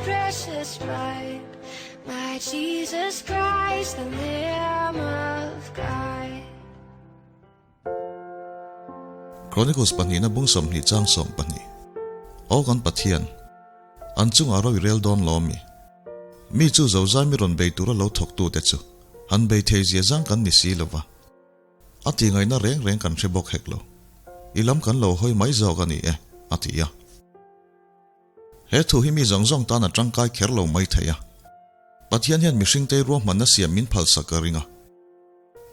precious blood, my Jesus Christ, the Lamb of God. Chronicles pahnihna bung 20 chang 12. Aw kan Pathian, an chungah ro i rel dawn lo ami? Mi chu zozai mi rawn bei tura lo thawktute chu han bei thei zia zang kan ni si lova. A ti ngaihna reng reng kan hre bawk hek lo. I lam kan lo hawi mai zawk a ni e, a ti a. He thu hi mi zawng zawng tan a tangkai kher lo mai thei a. Pathian hian mihringte ruahmanna siam min phalsak ka ring a.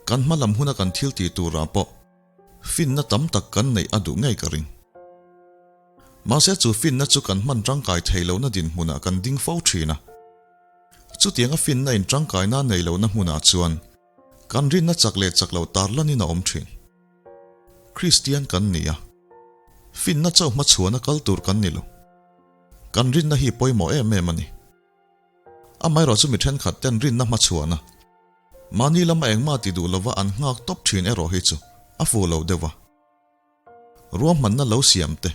Kan hma lam huna kan thil tih turah pawh finna tam tak kan neih a duh ngei ka ring. Mahse chu finna chu kan hman tangkai thei lohna dinhmunah kan ding fo thin a. Chutianga finna in tangkaina nei lohna hmunah chuan Kan rinna chak leh chak lo tarlanin a awm thin. Kristian kan ni a, finna chauh hmachhuana kal tur kan ni lo. Kan rinna hi pawimawh em em a ni. Amaherawh chu mi thenkhat ten rinna hmachhuana, mahni lama engmah ti duh lova an nghak tawp thin erawh hi chu a fuh lo deuh a. Ruahmanna lo siam te,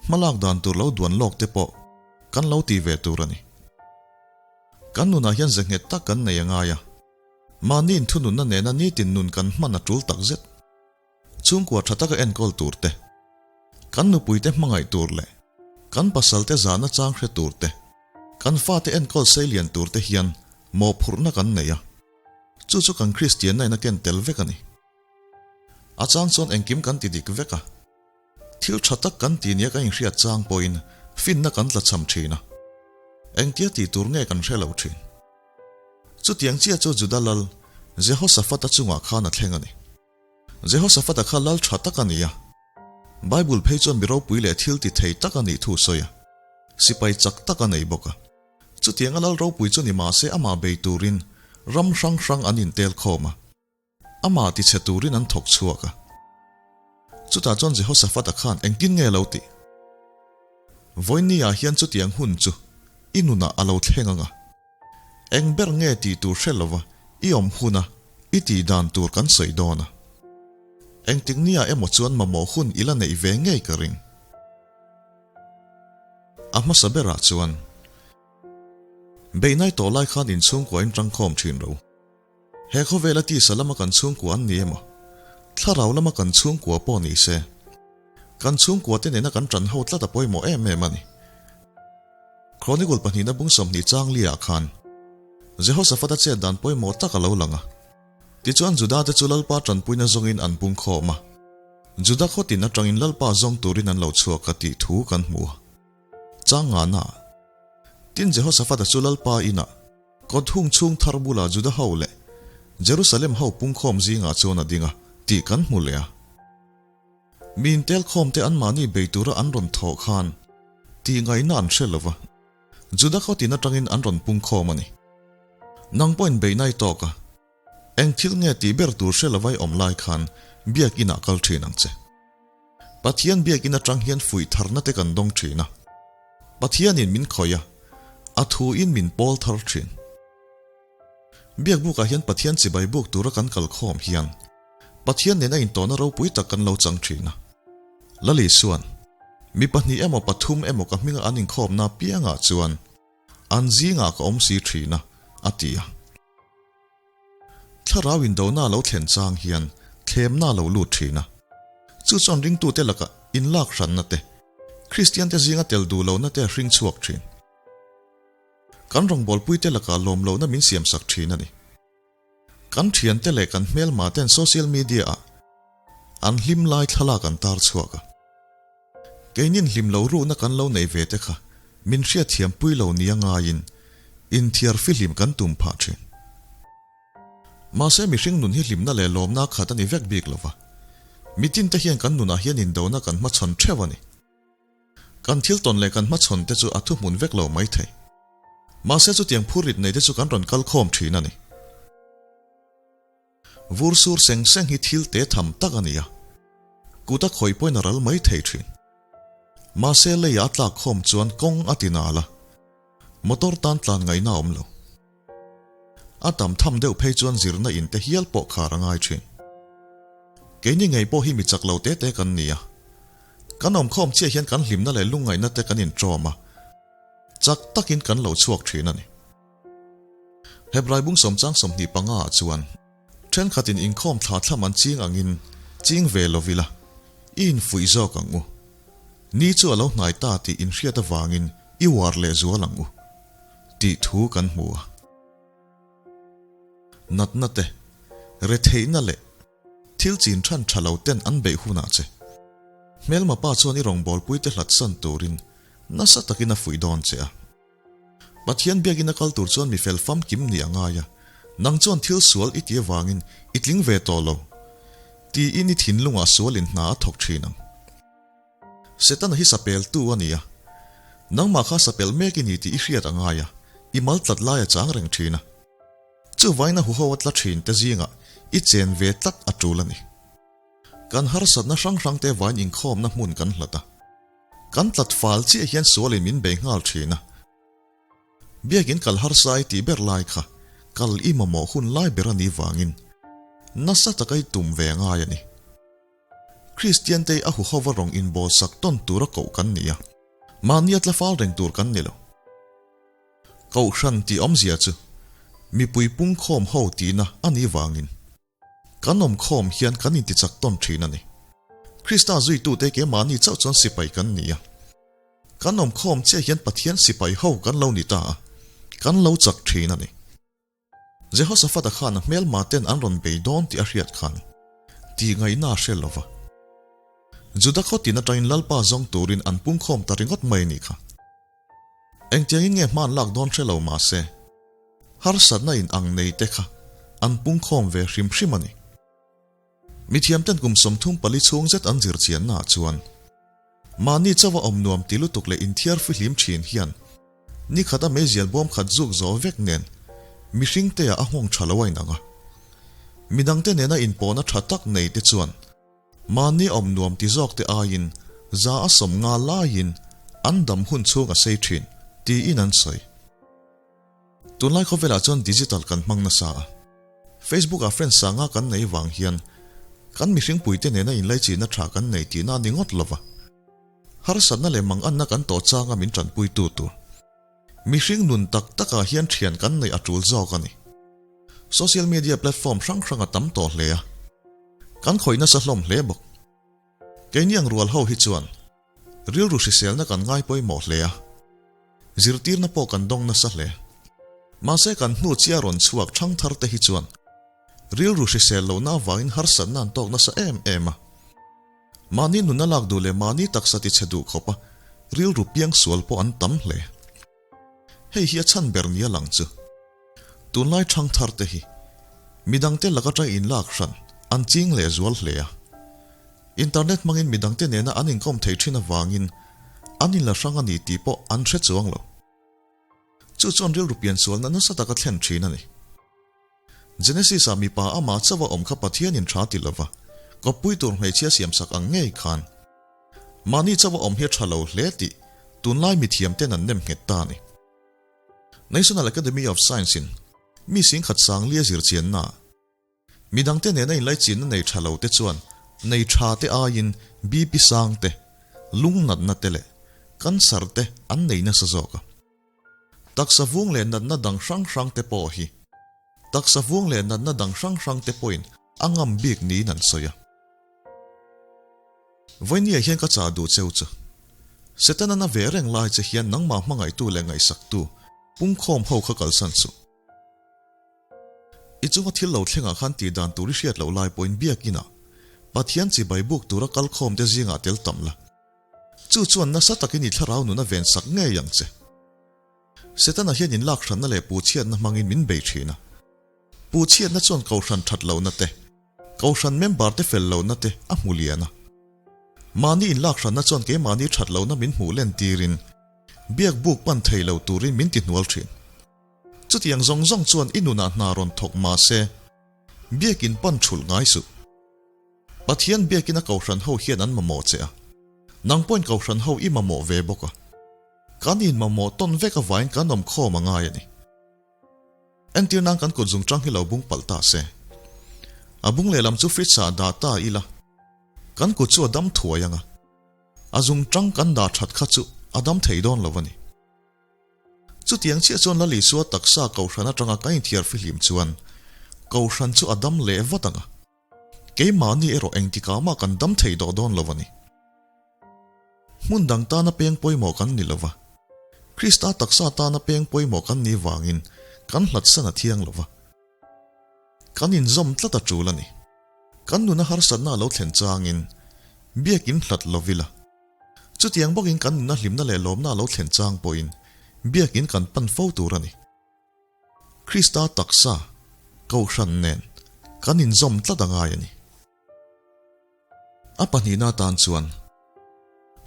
hmalak dan tur lo duan lawk te pawh kan lo ti ve tur a ni. Kan nunah hian ze nghet tak kan nei a ngai a. Mahni inthununna nena nitin nun kan hman a tul tak zet. Chhungkua tha taka enkawl tur te, kan nupuite hmangaih tur leh kan pasalte zahna chang hre tur te, kan fate enkawl seilian tur te hian mawhphurhna kan nei a. Chu chu kan Kristianna in a ken tel vek a ni. A chang chuan engkim kan ti dik vek a. Thil tha tak kan ti nia ka inhriat chang pawhin finna kan tla cham thin a. Engtia tih tur nge kan hre lo thin. Chutiang chiah chu Juda lal Jehoshaphat-a chungah khan a thleng a ni. Jehoshaphat-a kha lal tha tak a ni a. Bible phei chuan mi ropui leh thil ti thei tak a nih thu sawi a. Sipai chak tak a nei bawk a. Chutianga lal ropui chu ni mahse amah bei turin ram hrang hrang an intel khawm a. Amah tichhe turin an thawk chhuak a. Chutah chuan Jehoshaphat-a khan engtin nge lo tih? Vawinia hian chutiang hun chu i nunah a lo thleng ang a. Eng ber nge tih tur hre lova i awm huna i tih dan tur kan sawi dawn a. Engtik nia emaw chuan mamawh hun i la neih ve ngei ka ring. A hmasa berah chuan Beihnai tawh lai khan inchhungkua in tangkhawm thin ro. He khawvela tisa lama kan chhungkua an ni emaw, thlarau lama kan chhungkua pawh ni se, kan chhungkua te nena kan ṭan ho tlat a pawimawh em em a ni. Chronicle pahnihna bung 20 chang liah khan Jehoshaphat-a chet dan pawimawh tak a lo lang a. Tichuan Juda te chu Lalpa ṭanpuina zawngin an pung khawm a, Juda khawtin aṭangin Lalpa zawng turin an lo chhuak a tih thu kan hmu a. Chang ngana. Tin Jehoshaphat-a chu Lalpa inah Kawt hung chhung thar bulah Juda ho leh Jerusalem ho pungkhawm zingah chuan a ding a tih kan hmu leh a. Mi intelkhawm te anmahni bei tura an rawn thawh khan tih ngaihna an hre lo va, Juda khawtin atangin an rawn pungkhawm a ni. Nang pawhin beihna i tawk a, eng thil nge tih ber tur hre lo vai awm lai khan biakin ah kal thin ang che. Pathian biakin atang hian fuih tharna te kan dawng thin a. Pathianin min khawih a, a thuin min pawl thar thin. Biakbukah hian Pathian chibai buk tura kan kal khawm hian Pathian nena intawhna ropui tak kan lo chang thin a. Lali chuan, Mi pahnih emaw pathum emaw ka hminga an inkhawmna piangah chuan an zingah ka awm si thin a, a ti a. Thlarau indona a lo thlen chang hian thlemna a lo lut thin a. Chu chuan ringtute lakah inlak hranna te, Kristiante zinga tel duh lohna te a hring chhuak thin. Kan rawngbawlpuite lakah lawm lohna min siamsak thin a ni. Kan thiante leh kan hmelma ten social media ah an hlim lai thlalak an tar chhuak a. Keinin hlim lo ruhna kan lo nei ve te kha min hriatthiam pui lo nia ngaiin inthiar fihlim kan tum phah thin. Mahse mihring nun hi hlimna leh lawmna khat a ni vek bik lova, mitin te hian kan nunah hian indona kan hmachhawn theuh a ni. Kan thil tawn leh kan hmachhawn te chu a thuhmun vek lo mai thei. Mahse chutiang phurrit nei te chu kan rawn kal khawm thin a ni. Vur sur seng seng hi thil te tham tak a ni a, kut a khawih pawhin a ral mai thei thin. Mahse leiah a tlak khawm chuan kawng a ti nal a, motor tan tlan ngaihna a awm lo. A tam tham deuh phei chuan zirna in te hial pawh khar a ngai thin. Keini ngei pawh hi mi chak lo te te kan ni a, kan awmkhawm chiah hian kan hlimna leh lungngaihna te kan inṭawm a. chak takin kan lo chhuak thin a ni. Hebrai bung sawmchang 25 ah chuan thenkhatin inkhawm thla thlam an ching angin ching ve lo ila, i infuih zawk ang u. Ni chu a lo hnai ta tih inhriat avangin i uar leh zual ang u, tih thu kan hmu a. Natna te, retheihna leh thil chin than tha lo ten an beih hunah che. Hmelma pa chuan i rawngbawlpui te hlat san turin nasa takin a fuih dawn che a. Pathian biakin a kal tur chuan mi fel famkim nih a ngai a, nang chuan thil sual i ti avangin i tling ve tawh lo tiin i thinlungah sualin hna a thawk thin ang. Setana hi sapeltu a ni a, nangmah kha sapel mek i ni tih i hriat a ngai a, i mal tlat lai a chang reng thin a. Chuvain a huho a tla thin te zingah i chen ve tlat a tul a ni. Kan harsatna hrang hrang te vain inkhawmna hmun kan hlat a. Kan tlat fal chiah hian sualin min bei nghal thin a. Biakin kal harsa i tih ber lai kha kal i mamawh hun lai ber a nih vangin nasa taka i tum ve ngai a ni. Kristian te a huhova rawng inbawl sak tawn tura koh kan ni a, mahnia tla fal reng tur kan ni lo. Kohhran tih awmzia chu mipui pungkhawm ho tihna a nih vangin kan awmkhawm hian kan intichak tawn thin a ni. Krista zuitute keimahni chauh chuan sipai kan ni a, kan awmkhawm chiah hian Pathian sipai ho kan lo ni ta a, kan lo chak thin a ni. Jehoshaphat-a khan a hmelma ten an rawn bei dawn tih a hriat khan tih ngaihna a hre lo va. Juda khaw tin atangin Lalpa zawng turin an pungkhawm ta ringawt mai a nih kha. Engtiangin nge hman lak dawn hre lo mah se, harsatna in ang nei te kha an pungkhawm ve hrim hrim a ni. Mithiamten kum 34 chhung zet an zir chiannaah chuan mahni chauha awm nuam ti lutuk leh inthiar fihlim thin hian ni khata meizial bawm khat zuk zawh vek nen mihring te ah a nghawng tha lo a inang a. Midangte nena inpawhna tha tak nei te chuan mahni awm nuam ti zawk te aiin za a 50 laiin an dam hun chhung a sei thin tiin an sawi. Tunlai khawvelah chuan digital kan hmang nasa a, Facebook ah friends sanga kan nei vang hian kan mihring puite nena inlaichihna tha kan nei tihna a ni ngawt lova. Harsatna leh manganna kan tawh changa min tanpuitu tur mihring nun tak takah hian thian kan neih a tul zawk a ni. Social media platform hrang hrang a tam tawh hle a, kan khawih nasa hlawm hle bawk. Keini ang rual ho hi chuan rilru hriselna kan ngai pawimawh hle a, zirtirna pawh kan dawng nasa hle. Mahse kan hnu chiah rawn chhuak thang thar te hi chuan rilru hrisel lohna avangin harsatna an tawk nasa em em a. Mahni nunna lak duh leh mahni taksa tichhe duh khawpa rilru piang sual pawh an tam hle. Hei hi a chhan ber nia lang chu. Tunlai thang thar te hi midangte lak atang inlak hran an ching leh zual hle a. Internet hmangin midangte nena an inkawm thei thin avangin an inla hrang a ni tih pawh an hre chuang lo. Chu chuan rilru piansualna nasa taka thlen thin a ni. Genesis-ah mipa amah chauha awm kha Pathianin tha ti lova, kawppui tur hmeichhia siamsak ang ngei khan mahni chauha awm hi a tha lo hle tih tunlai mithiamten an nem nghet ta a ni. National Academy of Science-in mi singkhat sangli a zirchiannaah midangte nena inlaichinna nei tha lo te chuan nei tha te aiin BP sang te, lung natna te leh cancer te an nei nasa zawk a. Taksa vung leh natna dang hrang hrang te pawh hi taksa vung leh natna dang hrang hrang te pawhin a ngam bik niin an sawi a. Vawinia hian ka chah duh cheu chu. Setana na ve reng lai che hian nangmah hmangaihtu leh ngaihsaktu pungkhawm ho kha kalsan suh. I chunga thil lo thlengah khan tih dan tur i hriat loh lai pawhin biakinah Pathian chibai buk tura kalkhawm te zingah tel tam la. Chu chuan nasa takin i thlarau nun a ven sak ngei ang che. Setana hian inlak hranna leh puhchhiatna hmangin min bei thin a. Puhchhiatna chuan kohhran that lohna te, kohhran member te fel lohna te a hmu lian a. Mahni inlak hranna chuan keimahni that lohna min hmuh len tirin biak buk pan thei lo turin min ti hnual thin. Chutiang zawng zawng chuan i nunah hna rawn thawk mah se, biakin pan thulh ngai suh. Pathian biakin a kohhran ho hian an mamawh che a, nang pawhin kohhran ho i mamawh ve bawk a. Kan inmamawh tawn vek avain kan awm khawm a ngai a ni. Entir nan kan kut zung tang hi lo bung palh ta se. A bung lehlam chu fridge ah dah ta ila, kan kut chu a dam thuai ang a, a zung tang kan dah that kha chu a dam thei dawn lo a ni. Chutiang chiah chuan Lal Isua taksa Kohhran atanga kan inthiar fihlim chuan Kohhran chu a dam leh vat ang a. Keimahni erawh engtikah mah kan dam thei dawh dawn lo a ni. Hmun dang tana peng pawimawh kan ni lo va, Krista taksa tana peng pawimawh kan nih vangin kan hlatsan a thiang lo va. Kan inzawm tlat a tul a ni. Kan nuna harsatna a lo thlen changin biakin hlat lo ila. Chutiang bawkin kan nuna hlimna leh lawmna a lo thlen chang pawhin biakin kan pan fo tur a ni. Krista taksa, Kohhran nen kan inzawm tlat a ngai a ni. A pahnihna atan chuan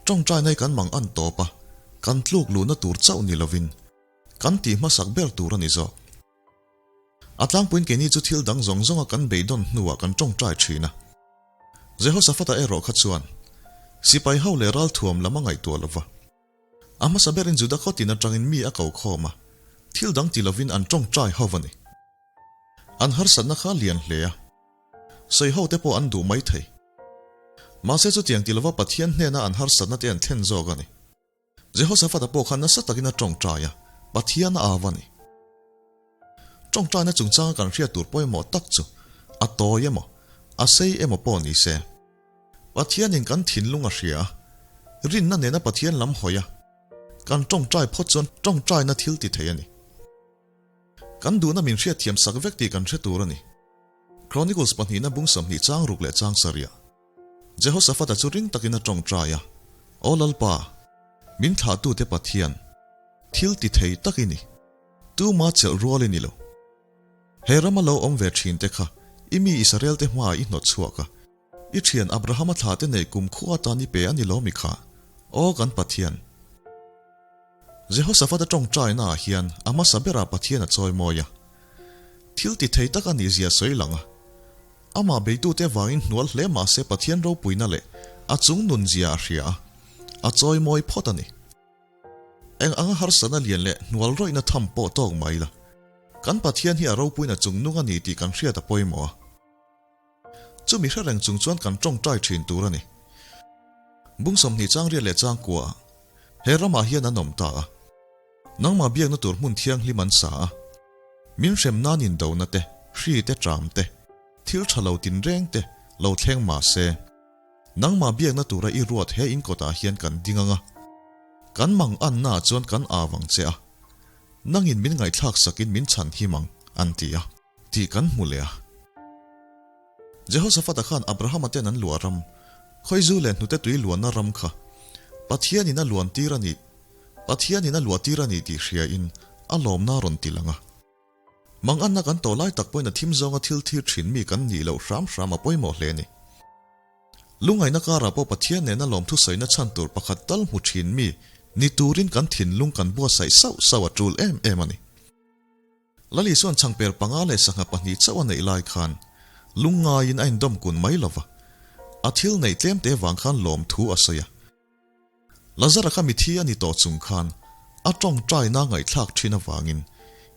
tawngtaina hi kan mang an tawp a, kan tluk luhna tur chauh ni lovin kan tih hmasak ber tur a ni zawk. A tlangpuiin keini chu thil dang zawng zawnga kan beidawn hnuah kan tawngtai thin a. Jehoshaphat-a erawh kha chuan sipai ho leh ralthuam lam a ngaihtuah lo va. A hmasa berin Juda khaw tin atangin mi a ko khawm a, thil dang ti lovin an tawngtai ho a ni. An harsatna kha lian hle a. Sawi ho te pawh an duh mai thei. Mahse chutiang ti lova Pathian hnena an harsatna te an thlen zawk a ni. Jehoshaphat-a pawh khan nasa takin a tawngtai a, Pathian a au a ni. Tawngtaina chungchanga kan hriat tur pawimawh tak chu a tawi emaw, a sei emaw pawh ni se. Pathianin kan thinlung a hria a, rinna nena Pathian lam hawi a, kan tawngtai phawt chuan tawngtaina thil ti thei a ni. Kan duhna min hriatthiam sak vek tih kan hre tur a ni. Chronicles pahnihna bung 20 chang ruk leh chang sarih. Jehoshaphat-a chu ring takin a tawngtai a, Aw Lalpa, min thlahtute Pathian, thil ti thei tak i ni. Tuma chelh rual i ni lo. He rama lo awm ve thinte kha i mi Israel-te hmaah i hnawt chhuak a, i thian Abrahama thlahte neih kum khua atan i pe a ni lo mi kha, Aw kan Pathian. Jehoshaphat-a tawngtainaah hian a hmasa berah Pathian a chawi mawi a. Thil ti thei tak a nih zia sawi lang a. Amah beitute avangin hnual hle mah se Pathian ropuina leh a chung nun zia a hria a, a chawi mawi phawt a ni. Eng anga harsatna lian leh hnual rawihna tham pawh tawk mai la, kan Pathian hi a ropuina chung nung a ni tih kan hriat a pawimawh a. Chumi hre reng chung chuan kan tawngtai thin tur a ni. Bung 20 chang riat leh chang kua ah he ramah hian an awm ta a. Nangmah biakna tur hmun thianghlim an sa a. Min hrem nan indona te, hri te, tram te, thil tha lo tinreng te lo thleng mah se, nangmah biakna tura i ruat he in kawtah hian kan ding ang a. Kan mang anna ah chuan kan au ang che a. Nangin min ngaihthlak sakin min chhan him ang, an ti a. Tih kan hmu leh a. Jehoshaphat-a khan Abrahama ten an luah ram, Khawizu leh hnute tui luanna ram kha Pathianin a luan tir a nih, Pathianin a luah tir a nih tih hriain a lawmna a rawn ti lang a. Manganna kan tawh lai tak pawhin a thim zawnga thil thir thin mi kan nih loh hram hram a pawimawh hle a ni. Lungaihna karah pawh Pathian nena lawmthu sawina chhan tur pakhat tal hmu thin mi ni turin kan thinlung kan buatsaih sauh sauh a tul em em a ni. Lali chuan changper panga leh sangha pahnih chauh a neih lai khan lungngaiin a indawm kun mai lo va, a thil neih tlem te vang khan lawmthu a sawi a. Lazara kha mithi a ni tawh chung khan a tawngtaina ngaihthlak thin avangin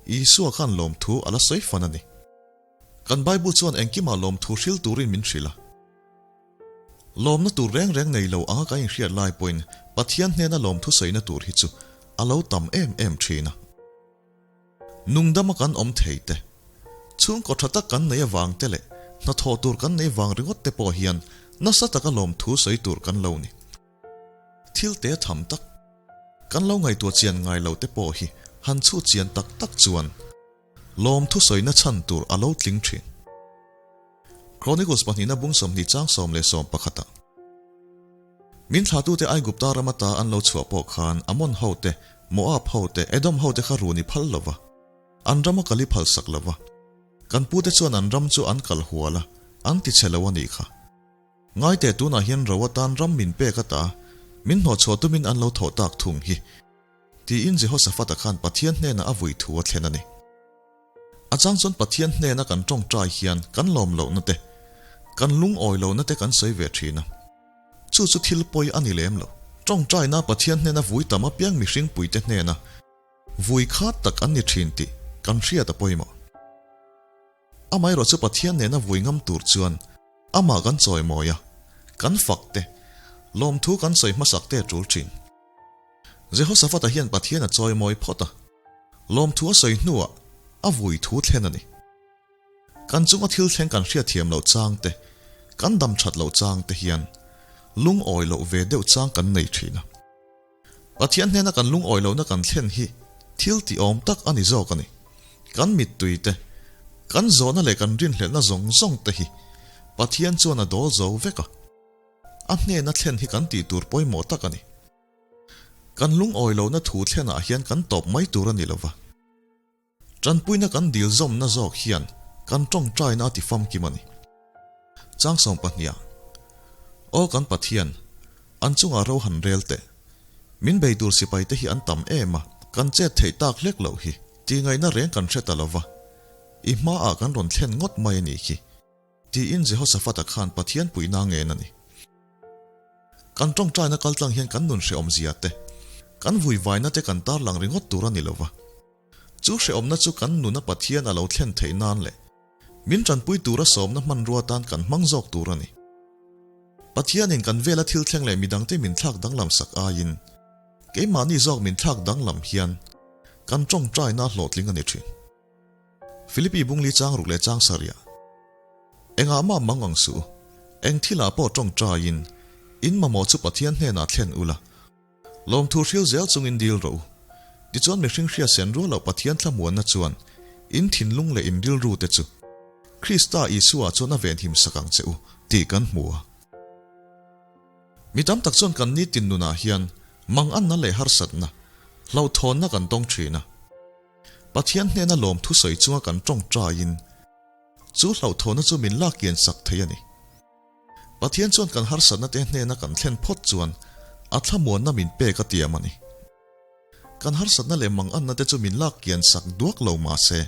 Isua khan lawmthu a la sawi fan a ni. Kan Bible chuan engkimah lawmthu hril turin min hrilh a. Lawmna tur reng reng nei lo anga kan inhriat lai pawhin Pathian hnena lawmthu sawina tur hi chu a lo tam em em thin a. Nungdama kan awm thei te, chhungkaw tha tak kan nei avang te leh hnathawh tur kan nei vang ringawt te pawh hian nasa taka lawmthu sawi tur kan lo ni. Thil te tham tak, kan lo ngaihtuah chian ngai lo te pawh hi han chhut chian tak tak chuan lawmthu sawina chhan tur a lo tling thin. Chronicles pahnihna bung 20 chang 11 ah. Min thlahtute Aigupta ram ata an lo chhuah pawh khan Ammon hote, Moab hote, Edom hote kha run i phal lo va, an rama kal i phal sak lo va. Kan pute chuan an ram chu an kal hual a, an ti chhe lo a nih kha. Ngaite tunah hian ro atan ram min pek ata min hnawhchhuah tumin an lo thawh tak thung hi, tiin Jehoshaphat-a khan Pathian hnenah a vui thu a thlen a ni. A chang chuan Pathian hnena kan tawngtai hian kan lawm lohna te, kan lungawi lohna te kan sawi ve thin a. Chu chu thil pawi a ni lem lo. Tawngtaina Pathian hnena vui tam apiang mihring puite hnena vui khat tak an ni thin tih kan hriat a pawimawh. Amaherawh chu Pathian nena vui ngam tur chuan amah kan chawimawi a, kan fak te, lawmthu kan sawi hmasak te a tul thin. Jehoshaphat-a hian Pathian a chawimawi phawt a. Lawmthu a sawi hnuah a vui thu thlen a ni. Kan chunga thil thleng kan hriatthiam loh chang te, kan dam that loh chang te hian lungawi loh ve deuh chang kan nei thin a. Pathian hnena kan lungawi lohna kan thlen hi thil tih awm tak a ni zawk a ni. Kan mittui te, kan zawhna leh kan rinhlelhna zawng zawng te hi Pathian chuan a dawl zo vek a. A hnena thlen hi kan tih tur pawimawh tak a ni. Kan lungawi lohna thu thlenah hian kan tawp mai tur a ni lova. Tanpuina kan dil zawmna zawk hian kan tawngtaina a ti famkim a ni. Chang 12 Aw kan Pathian, an chungah ro han rel teh. Min bei tur sipai te hi an tam em a, kan chet theih tak hlek loh hi tihngaihna reng kan hre ta lova, i hmaah kan rawn thlen ngawt mai a nih khi. Tiin Jehoshaphat-a khan Pathian puihna a ngen a ni. Kan tawngtaina kaltlang hian kan nun hrehawmzia te, kan vuivaina te kan tarlang ringawt tur a ni lova. Chu hrehawmna chu kan nuna Pathian a lo thlen theih nan leh min tanpui tura sawmna hmanrua tan kan hmang zawk tur a ni. Pathianin kan vela thil thleng leh midangte min thlak danglam sak aiin keimahni zawk min thlak danglam hian kan tawngtaina hlawhtling a ni thin. Philippi bungli chang ruk leh chang sarih Engah mah mang ang suh u. Eng thilah pawh tawngtaiin in mamawh chu Pathian hnenah thlen ula. Lawmthu hril zel chungin dil rawh u. Tichuan mihring hria sen rual loh Pathian thlamuanna chuan in thinlung leh in rilru te chu Krista Isua chuan a venhim sak ang che u tih kan hmu a. Mi tam tak chuan kan nitin nunah hian manganna leh harsatna, hlauhthawnna kan tawng thin a. Pathian hnena lawmthu sawi chunga kan tawngtaiin chu hlauhthawnna chu min lak kian sak thei a ni. Pathian chuan kan harsatna te hnena kan thlen phawt chuan a thlamuanna min pek a tiam a ni. Kan harsatna leh manganna te chu min lak kian sak duak lo mah se,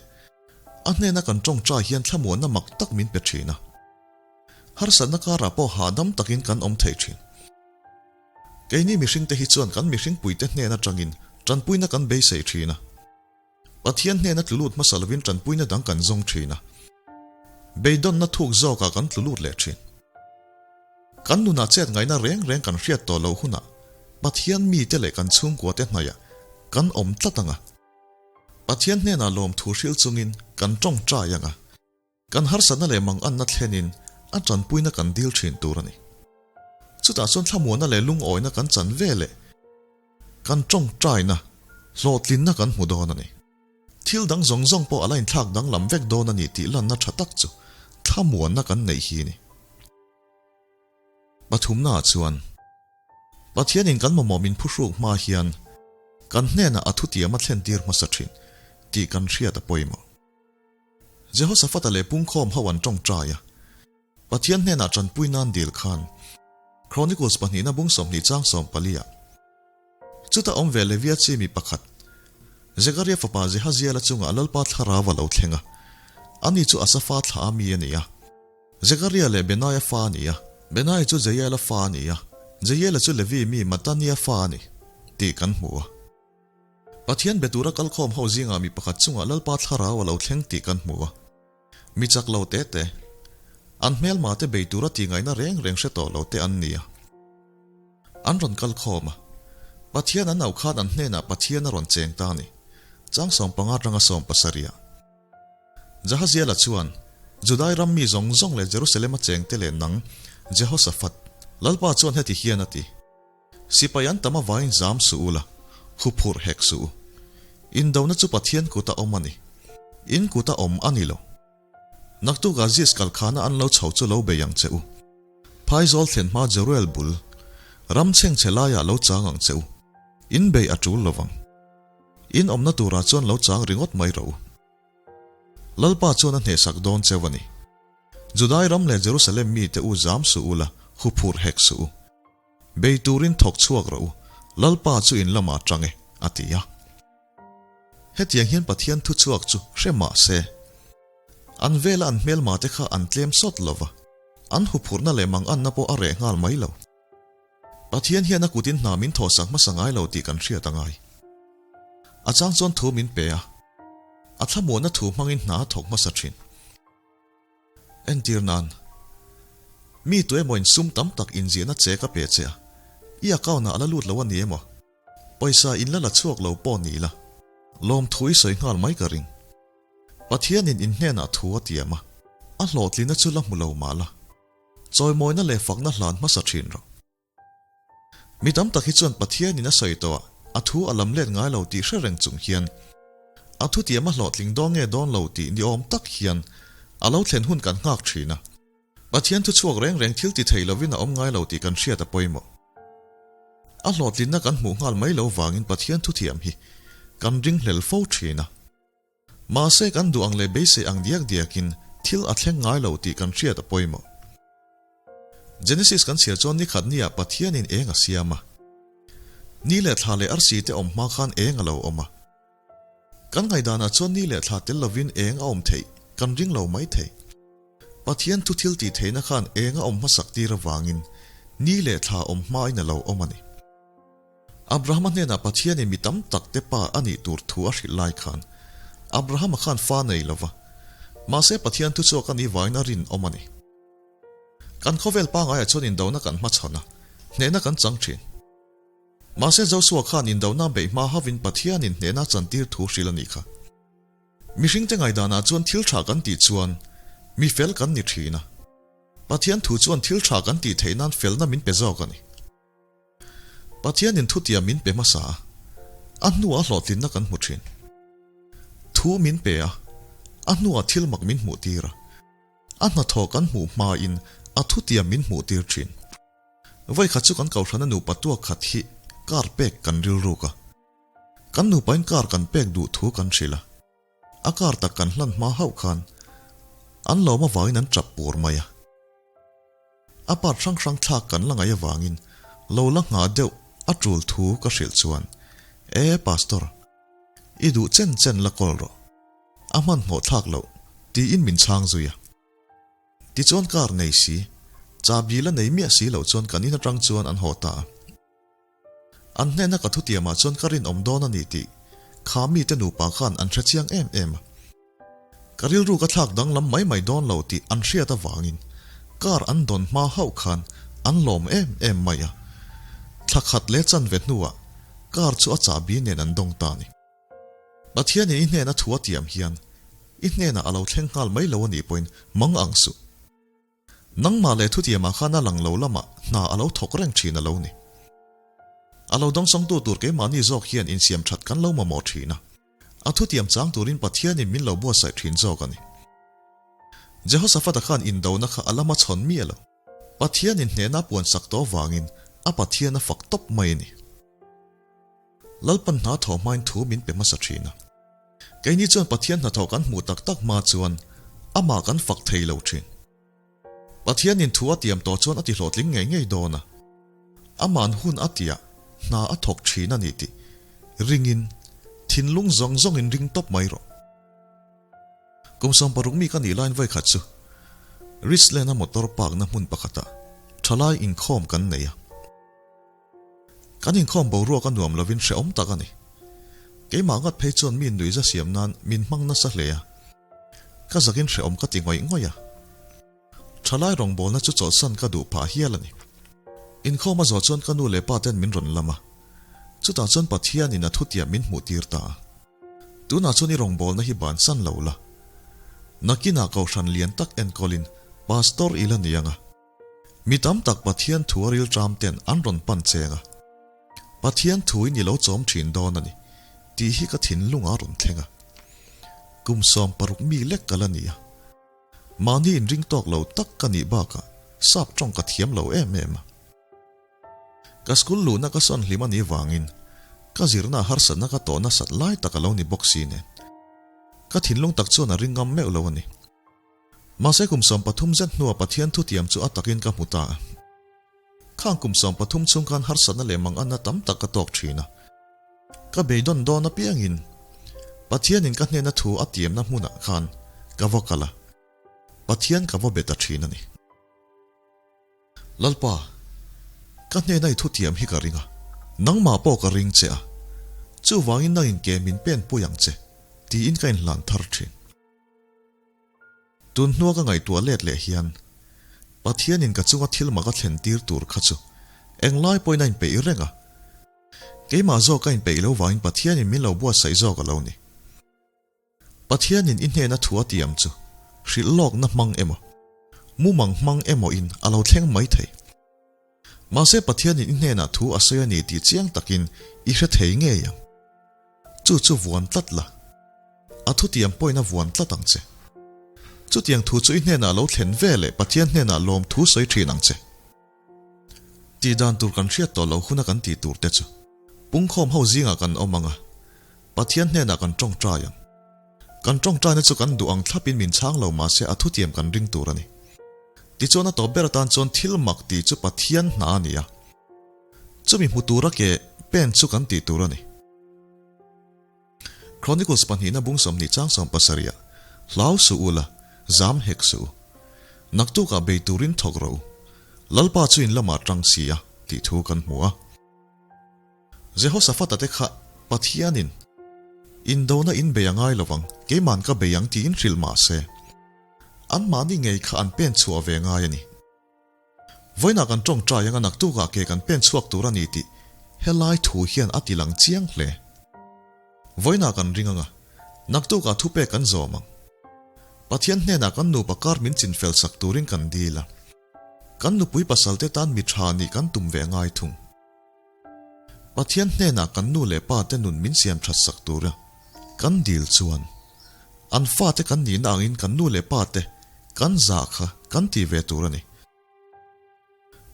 a hnena kan tawngtai hian thlamuanna mak tak min pe thin a. Harsatna karah pawh hahdam takin kan awm thei thin. Keini mihringte hi chuan kan mihringpuite hnen atangin tanpuina kan beisei thin a. Pathian hnena tlu lut hmasa lovin tanpuina dang kan zawng thin a, beidawnna thuk zawkah kan tlu lut leh thin. Kan nunah chet ngaihna reng reng kan hriat tawh loh hunah Pathian mite leh kan chhungkuate hnaiah kan awm tlat ang a. Pathian hnenah lawmthu hrilh chungin kan tawngtai ang a. Kan harsatna leh manganna thlenin a tanpuina kan dil thin tur a ni. Chutah chuan thlamuanna leh lungawina kan chan ve leh kan tawngtaina, hlawhtlinna kan hmu dawn a ni. Thil dang zawng zawng pawh a la inthlak danglam vek dawn a ni tih lanna tha tak chu thlamuanna kan neih hi a ni. Pathumnaah chuan, Pathianin kan mamawh min phuhruk hma hian kan hnenah a thutiam a thlentir hmasa thin tih kan hriat a pawimawh. Jehoshaphat-a leh pungkhawm ho an tawngtai a, Pathian hnenah tanpui nan dil khan Chronicles pahnihna bung 20 chang 14 ah chuta awm ve Levia chi mi pakhat Zekaria fapa Jehaziela chungah Lalpa thlarau a lo thleng a, ani chu Asafa thla a mi a ni a, Zekaria leh Benaia fa a ni a, Benaia chu Jeiela fa a ni a, Jeiela chu Levi mi Matania fa a ni tih kan hmu a. Pathian be tura kalkhawm ho zingah mi pakhat chungah Lalpa thlarau a lo thleng tih kan hmu a. Mi chak lo te te, an hmelma te bei tura tihngaihna reng reng hre tawh lo te an ni a. An rawn kalkhawm a. Pathian an auh khan an hnenah Pathian a rawn cheng ta a ni. Chang 15 atanga 70 ah. Jahaziela chuan, Judai ram mi zawng zawng leh Jerusalem a chengte leh nang, Jehoshaphat, Lalpa chuan heti hian a ti. Sipai an tam avangin zam suh u la, huphurh hek suh u. Indona chu Pathian kuta awm a ni. In kuta awm a ni lo. Naktukah Ziz kalkhana an lo chho chu lo bei ang che u. Phaizawl thlen hma Jeruel bul, ram chhengchhe laiah lo chang ang che u. In bei a tul lovang. In awmna turah chuan lo chang ringawt mai rawh u. Lalpa chuan a hnehsak dawn cheu a ni. Judai ram leh Jerusalem mite u zam suh u la, huphurh hek suh u. Bei turin thawk chhuak rawh u, Lalpa chu in lamah tang e, a ti a. Hetiang hian Pathian thu chhuak chu hre mah se, an vela an hmelma te kha an tlem sawt lo va, an huphurhna leh manganna pawh a reh nghal mai lo. Pathian hian a kutin hna min thawhsak hmasa ngai lo tih kan hriat a ngai. A chang chuan thu min pe a, a thlamuanna thu hmangin hna a thawk hmasa thin. Entir nan, Mi tu emaw in sum tam tak inziahna che ka pe che a, i account ah a la lut lo a ni emaw? Pawisa in la la chhuak lo pawh ni la. Lawmthu i sawi nghal mai ka ring. Pathianin in hnenah thu a tiam a, a hlawhtlina chu la hmu lo mah la, chawimawina leh fakna hlan hmasa thin rawh. Mi tam tak hi chuan Pathianin a sawi tawh a, a thu a lam let ngai lo tih hre reng chung hian a thutiam a hlawhtling dawn nge dawn lo tih ni awm tak hian a lo thlen hun kan nghak thin a. Pathian thu chhuak reng reng thil ti thei lovin a awm ngai lo tih kan hriat a pawimawh. A hlawhtlinna kan hmuh nghal mai lo vangin Pathian thuthiam hi kan ringhlel fo thin a. Mahse kan duh ang leh beisei ang diak diakin thil a thleng ngai lo tih kan hriat a pawimawh. Genesis kan chhiar chuan nikhat niah Pathianin eng a siam a. Ni leh thla leh arsi te awm hma khan eng a lo awm a. Kan ngaihdanah chuan ni leh thla tel lovin eng a awm theih kan ring lo mai thei. Pathian thu thil tih theihna khan eng a awm hmasak tir avangin ni leh thla awm hmain a lo awm a ni. Abrahama hnenah Pathianin mi tam tak te pa a nih tur thu a hrilh lai khan Abrahama khan fa nei lo va, mahse Pathian thuchhuak a nih vangin a rinawm a ni. Kan khawvel pangaiah chuan indona kan hmachhawn a, hnehna kan chang thin. Mahse Josua khan indona beih hma havin Pathianin hnehna chantir thu hrilh a nih kha. Mihringte ngaidanah chuan thil tha kan tih chuan mi fel kan ni thin a, Pathian thu chuan thil tha kan tih theih nan felna min pe zawk a ni. Pathianin thutiam min pe hmasa a, a hnuah hlawhtlinna kan hmu thin. Thu min pe a, a hnuah thil mak min hmuh tir a, a hnathawh kan hmuh hmain a thutiam min hmuh tir thin. Vawikhat chu kan kohhrana nupa tuak khat hi kar pek kan rilruk a, kan nupain kar kan pek duh thu kan hrilh a, a kar tak kan hlan hma hauh khan an lawm avangin an tap pur mai a. A part hrang hrang thlak kan la ngaih avangin lo la nghah deuh a tul thu ka hrilh chuan, E Pastor, i duh chen chen la kawl rawh, a hmanhmawh thlak loh, tiin min chhang zui a. Tichuan car nei si, chahbi la nei miah si loh chuan kan in atang chuan an haw ta a. An hnena ka thutiamah chuan ka rinawm dawn a ni tih kha mite nupa khan an hre chiang em em a. Ka rilru ka thlak danglam mai mai dawn lo tih an hriat avangin car an dawn hma hauh khan an lawm em em mai a. Thla khat leh chanve hnuah car chu a chahbi nen an dawng ta a ni. Pathianin i hnena thu a tiam hian i hnenah a lo thleng nghal mai lo a nih pawhin mang ang suh. Nangmah leh thutiamah khan a lang lo lamah hna a lo thawk reng thin a lo ni. A lo dawngsawngtu tur keimahni zawk hian insiam that kan lo mamawh thin a, a thutiam chang turin Pathianin min lo buatsaih thin zawk a ni. Jehoshaphat-a khan indona kha a lama chhawn miah lo. Pathianin hnehna a puansak tawh avangin a Pathian a fak tawp mai a ni. Lalpan hna thawh hmain thu min pe hmasa thin a. Keini chuan Pathian hnathawh kan hmuh tak tak hma chuan amah kan fak thei lo thin. Pathianin thu a tiam tawh chuan a ti hlawhtling ngei ngei dawn a. Ama'n hun a tiah hna a thawk thin a ni tih ringin thinlung zawng zawngin ring tawp mai rawh. Kum 60 mi ka nih laiin vawikhat chu Richland-a motor park-na hmun pakhatah thalai inkhawm kan nei a. Kan inkhawm boruak a nuam lovin hrehawm tak a ni. Keimah ngat phei chuan mi nuihza siam nan min hmang nasa hle a. Ka zakin hrehawm ka ti ngawih ngawih a. Thalai rawngbawlna chu chawlhsan ka duh phah hial a ni. Inkhawm a zawh chuan ka nu leh pa ten min rawn lam a. Chutah chuan Pathianin a thutiah min hmuh tir ta a. Tunah chuan i rawngbawlna hi bansan lo la. Nakinah kohhran lian tak enkawlin Pastor i la ni ang a. Mi tam tak Pathian thu a rilṭam ten an rawn pan cheng a, Pathian thuin i lo chawm ṭhin dawn a ni tih hi ka thinlung a rawn thleng a. Kum 60 mi lek ka la ni a, mahni inring tawk lo tak ka nih bakah sap ṭawng ka thiam lo em em a. Ka school luhna ka sawn hlim a nih vangin ka zirna harsatna ka tawh nasat lai tak a lo ni bawk si nen ka thinlung tak chuan a ring ngam meuh lo a ni. Mahse kum 30 zet hnuah Pathian thutiam chu a takin ka hmu ta a. Khang kum 30 chhung khan harsatna leh manganna tam tak ka tawk thin a. Ka beidawn dawn apiangin Pathianin ka hnena thu a tiamna hmunah khan ka va kal a, Pathian ka va be ta thin a ni. Lalpa, ka hnena i thutiam hi ka ring a, nangmah pawh ka ring che a, chuvangin nangin ke min pen pui ang che, tiin ka inhlan thar thin. Tun hnua ka ngaihtuah let leh hian Pathianin ka chunga thil mak a thlen tir tur kha chu englai pawhin a inpeih reng a. Keimah zawk ka inpeih lo vangin Pathianin min lo buatsaih zawk a lo ni. Pathianin i hnena thu a tiam chu hrilh lawkna hmang emaw, mumang hmang emaw in a lo thleng mai thei. Mahse Pathianin i hnenah thu a sawi a ni tih chiang takin i hre thei ngei ang. Chu chu vuan tlat la. A thutiam pawhin a vuan tlat ang che. Chutiang thu chu i hnenah lo thlen ve leh Pathian hnenah lawm thu sawi thin ang che. Tih dan tur kan hriat tawh loh huna kan tih tur te chu pungkhawm ho zingah kan awm ang a, Pathian hnenah kan tawngtai ang. Kan tawngtaina chu kan duh ang thlapin min chhang lo mahse a thutiam kan ring tur a ni. Tichuan a tawp ber atan chuan thil mak tih chu Pathian hna a ni a, chumi hmu tura ke pen chu kan tih tur a ni. Chronicles pahnihna bung 20 chang 70 ah, Hlau suh u la, zam hek suh u. Naktukah bei turin thawk rawh u. Lalpa chu in lamah tang si a, tih thu kan hmu a. Jehoshaphat-a te kha Pathianin, Indona in bei a ngai lovang, keiman ka bei ang tiin hrilh mah se, anmahni ngei kha an pen chhuah ve ngai a ni. Vawiinah kan tawngtai anga naktukah ke kan pen chhuak tur a ni tih helai thu hian a ti lang chiang hle. Vawiinah kan ring anga naktukah thupek kan zawm ang. Pathian hnenah kan nupa kar min chinfel sak turin kan dil a. Kan nupui pasalte tan mi tha nih kan tum ve ngai thung. Pathian hnenah kan nu leh pa te nun min siam that sak tura kan dil chuan an fate kan nihna angin kan nu leh pa te kan zah kha kan ti ve tur a ni.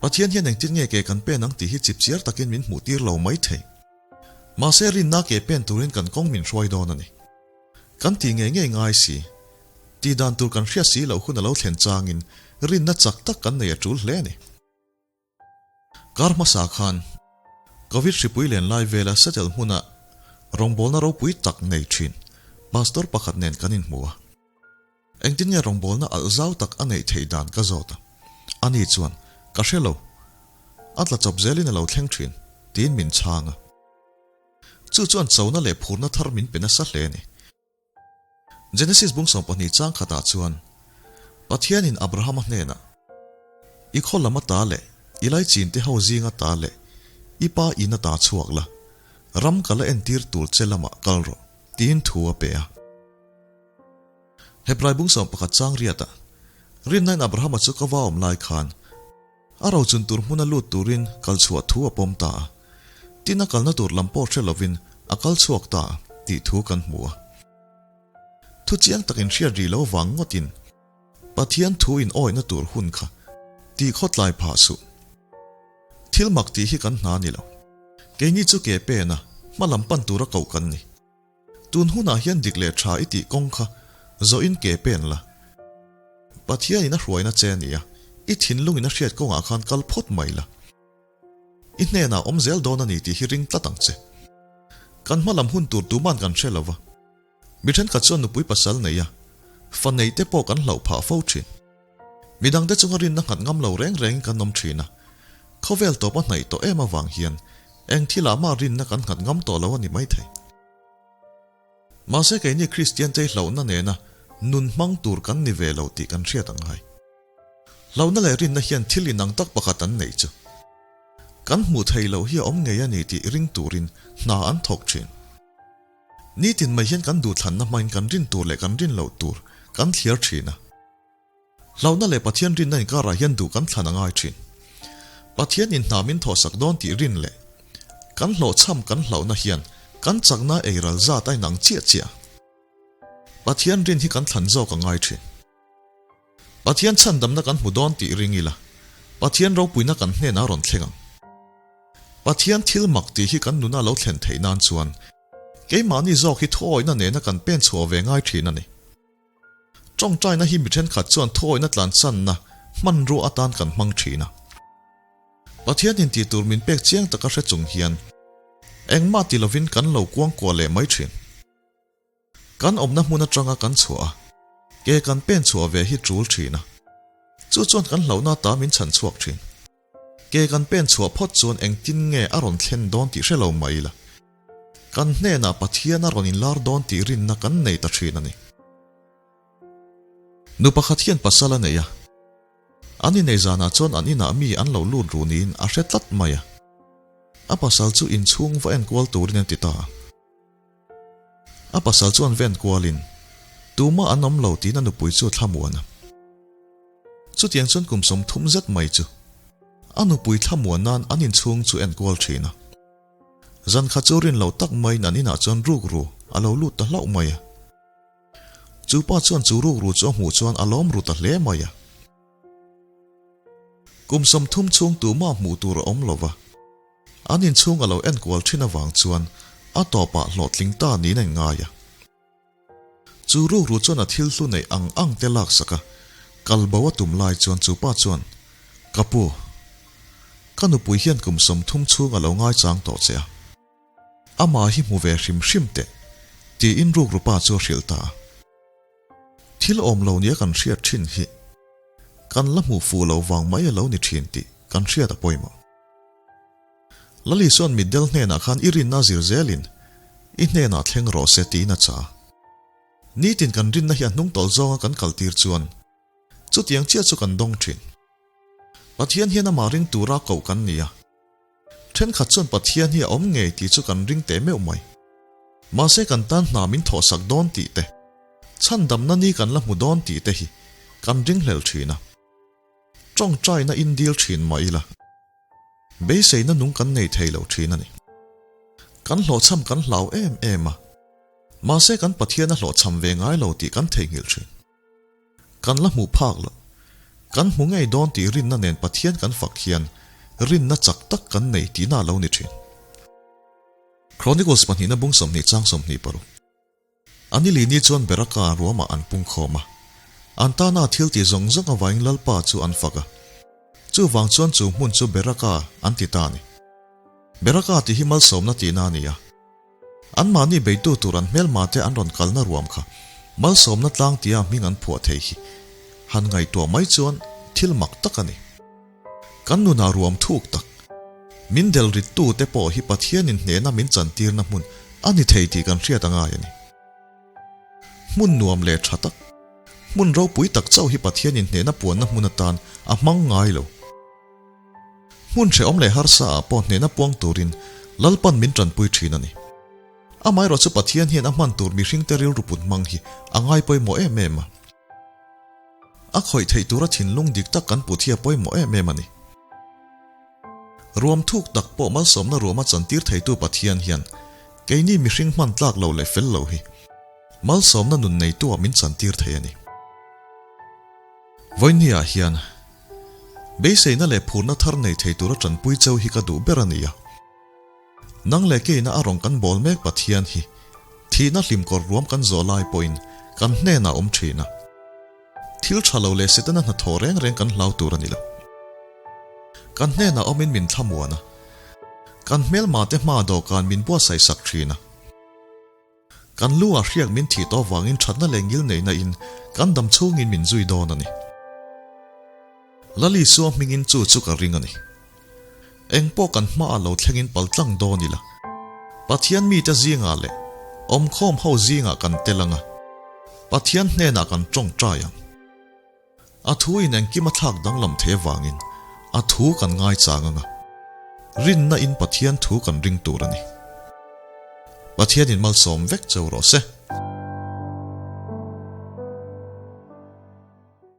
Pathian hian engtin nge ke kan pen ang tih hi chipchiar takin min hmuh tir lo mai thei. Mahse rinna ke pen turin kan kawng min hruai dawn a ni. Kan tih ngei ngei ngai si. Tih dan tur kan hriat si loh hun a lo thlen changin rinna chak tak kan nei a tul hle a ni. Kar hmasa khan Covid hripui len lai vela Settle hmuna rawngbawlna ropui tak nei thin Pastor pakhat nen kan inhmu a. Engtin nge rawngbawlna alh zau tak a neih theih dan ka zawt a. Ani chuan, Ka hre lo. A tla chawp zelin a lo thleng thin, tiin min chhang a. Chu chuan chona leh phurna thar min pe nasa hle a ni. Genesis bung 12 chang khatah chuan Pathianin Abrahama hnenah, I khaw lam ata leh i laichin te ho zing ata leh i pa in ata chhuak la, ram ka la entir tur che lamah kal rawh, tiin thu a pe a. Hebrai bung 11 chang riatah, Rinnain Abrahama chu ka va awm lai khan, A rochun tur hmuna lut turin kal chhuah thu a pawm ta a, tin a kalna tur lam pawh hre lovin a kal chhuak ta a tih thu kan hmu a. Thu chiang takin hriat rih lo vang ngawtin Pathian thu in awihna tur hun kha tih khawtlai phah suh. Thil mak tih hi kan hna ni lo. Keini chu ke pen a, hma lam pan tura koh kan ni. Tun hunah hian dik leh tha i tih kawng kha zawhin ke pen la. Pathianin a hruaina che a ni a, i thinlungin a hriat kawngah khan kal phawt mai la. I hnenah awm zel dawn a ni tih hi ring tlat ang che. Kan hma lam hun tur tuman kan hre lo va. Mi thenkhat chuan nupui pasal nei a, fa nei te pawh kan hlauh phah fo thin. Midangte chunga rinna nghat ngam lo reng rengin kan awm thin a, khawvel tawp a hnaih tawh em avang hian eng thilah mah rinna kan nghat ngam tawh lo a ni maithei. Mahse keini Kristian te hlauhna nena nun hmang tur kan ni ve lo tih kan hriat ang ngai. Hlauhna leh rinna hian thil inang tak pakhat an neih chu. Kan hmuh theih loh hi a awm ngei a ni tih ring turin hna an thawk thin. Nitin mai hian kan duhthlanna hmain kan rin tur leh kan rin loh tur kan thliar thin a. Hlauhna leh Pathian rinna inkarah hian duh kan thlan a ngai thin. Pathian in hna min thawhsak dawn tih rin leh kan hlawhchham kan hlauhna hian kan chakna ei ral zat a inang chiah chiah. Pathian rin hi kan thlan zawk a ngai thin. Pathian chhandamna kan hmu dawn tih ring ila, Pathian ropuina kan hnenah a rawn thleng ang. Pathian thil mak tih hi kan nuna lo thlen theih nan chuan keimahni zawk hi thuawihna nena kan pen chhuah ve ngai thin a ni. Tawngtaina hi mi thenkhat chuan thuawihna tlansanna hmanrua atan kan hmang thin a. Pathianin tih tur min pek chiang taka hre chung hian engmah ti lovin kan lo kuangkuah leh mai thin. Kan awmna hmun atanga kan chhuah a, ke kan pen chhuah ve hi tul thin a. Chu chuan kan hlauhna ata min chhan chhuak thin. Ke kan pen chhuah phawt chuan engtin nge a rawn thlen dawn tih hre lo mai ila. Kan hnenah Pathian a rawn inlar dawn tih rinna kan nei ta thin a ni. Nu pakhat hian pasal a nei a. An inei zanah chuan an inah mi an lo lut ru niin a hre tlat mai a. A pasal chu inchhung va enkual turin a ti ta a. A pasal chuan va enkualin, Tumah an awm lo tiin a nupui chu a thlamuan a. Chutiang chuan kum 30 zet mai chu a nupui thlamuan nan an inchhung chu enkual thin a. Zan kha chu rin loh tak maiin an inah chuan rukru a lo lut ta hlauh mai a. Chu pa chuan chu rukru chu a hmuh chuan a lawm ru ta hle mai a. Kum 30 chhung tumah hmuh tur a awm lo va. An inchhung a lo enkual thin avang chuan a tawpah hlawhtling ta niin a inngai a. Chu rukru chuan a thil hlu neih ang ang te laksak a, kal bo a tum lai chuan chu pa chuan, Ka pu, ka nupui hian kum 30 chhung a lo ngaichang tawh che a. Amah hi hmu ve hrim hrim teh, tiin rukru pa chu a hrilh ta a. Thil awm lo nia kan hriat thin hi kan la hmuh fuh loh vang mai a lo ni thin tih kan hriat a pawimawh. Lali chuan mitdel hnenah khan i rinna zir zelin i hnenah thleng rawh se tiin a cha. Nitin kan rinna hi a hnung tawlh zawnga kan kaltir chuan chutiang chiah chu kan dawng thin. Pathian hian amah ring tura koh kan ni a. Thenkhat chuan Pathian hi a awm ngei tih chu kan ring teh meuh mai. Mahse kan tan hna min thawhsak dawn tih te, chhandamna ni kan la hmu dawn tih te hi kan ringhlel thin a. Tawngtaina in dil thin mah ila, beiseina nung kan nei thei lo thin a ni. Kan hlawhchham kan hlau em em a, mahse kan Pathian a hlawhchham ve ngai lo tih kan theihnghilh thin. Kan la hmuh phak lo. Kan hmu ngei dawn tih rinna nen Pathian kan fak hian rinna chak tak kan nei tihna a lo ni thin. Chronicles pahnihna bung 20 chang 26. A ni lini chuan Beraka ruamah an pung khawm a. An tana thil tih zawng zawng avangin Lalpa chu an fak a. Chuvang chuan chu hmun chu Beraka an ti ta a ni. Beraka tih hi malsawmna tihna a ni a. Anmahni beitu tur an hmelma te an rawn kalna ruam kha malsawmna tlang tia hming an phuah thei hi han ngaihtuah mai chuan thil mak tak a ni. Kan nunah ruam thuk tak, min del rittu te pawh hi Pathianin hnehna min chantirna hmun a ni thei tih kan hriat a ngai a ni. Hmun nuam leh tha tak, hmun ropui tak chauh hi Pathianin hnehna puanna hmun atan a hmang ngai lo. Hmun hrehawm leh harsa ah pawh hnehna puang turin Lalpan min tanpui thin a ni. Amaherawhchu Pathian hian a hman tur mihringte rilru put hmang hi a ngai pawimawh em em a. A khawih theih tura thinlung dik tak kan put hi a pawimawh em em a ni. Ruam thuk tak pawh malsawmna ruama chantir theitu Pathian hian keini mihring hman tlak lo leh fel lo hi malsawmna nun neitu ah min chantir thei a ni. Vawinia hian beiseina leh phurna thar nei thei tura tanpui cheu hi ka duh ber a ni a. Nang leh keina a rawn kan bawl mek Pathian hi thihna hlimkawr ruam kan zawh lai pawhin kan hnenah awm thin a. Thil tha lo leh Setana hnathawh reng reng kan hlau tur a ni lo. Kan hnenah awmin min thlamuan a, kan hmelmate hma dawhkan min buatsaih sak thin a. Kan lu ah hriak min thih tawh vangin thatna leh ngil neihna in kan dam chhungin min zui dawn a ni. Lali Sua hmingin chu chu ka ring a ni. Eng pawh kan hma ah lo thlengin pal tlang dawn ila. Pathian mite zingah leh awmkhawm ho zingah kan tel ang a, Pathian hnenah kan tawngtai ang. A thu in engkim a thlak danglam thei avangin a thu kan ngaichang ang a, rinna in Pathian thu kan ring tur a ni. Pathian in malsawm vek cheu rawh se.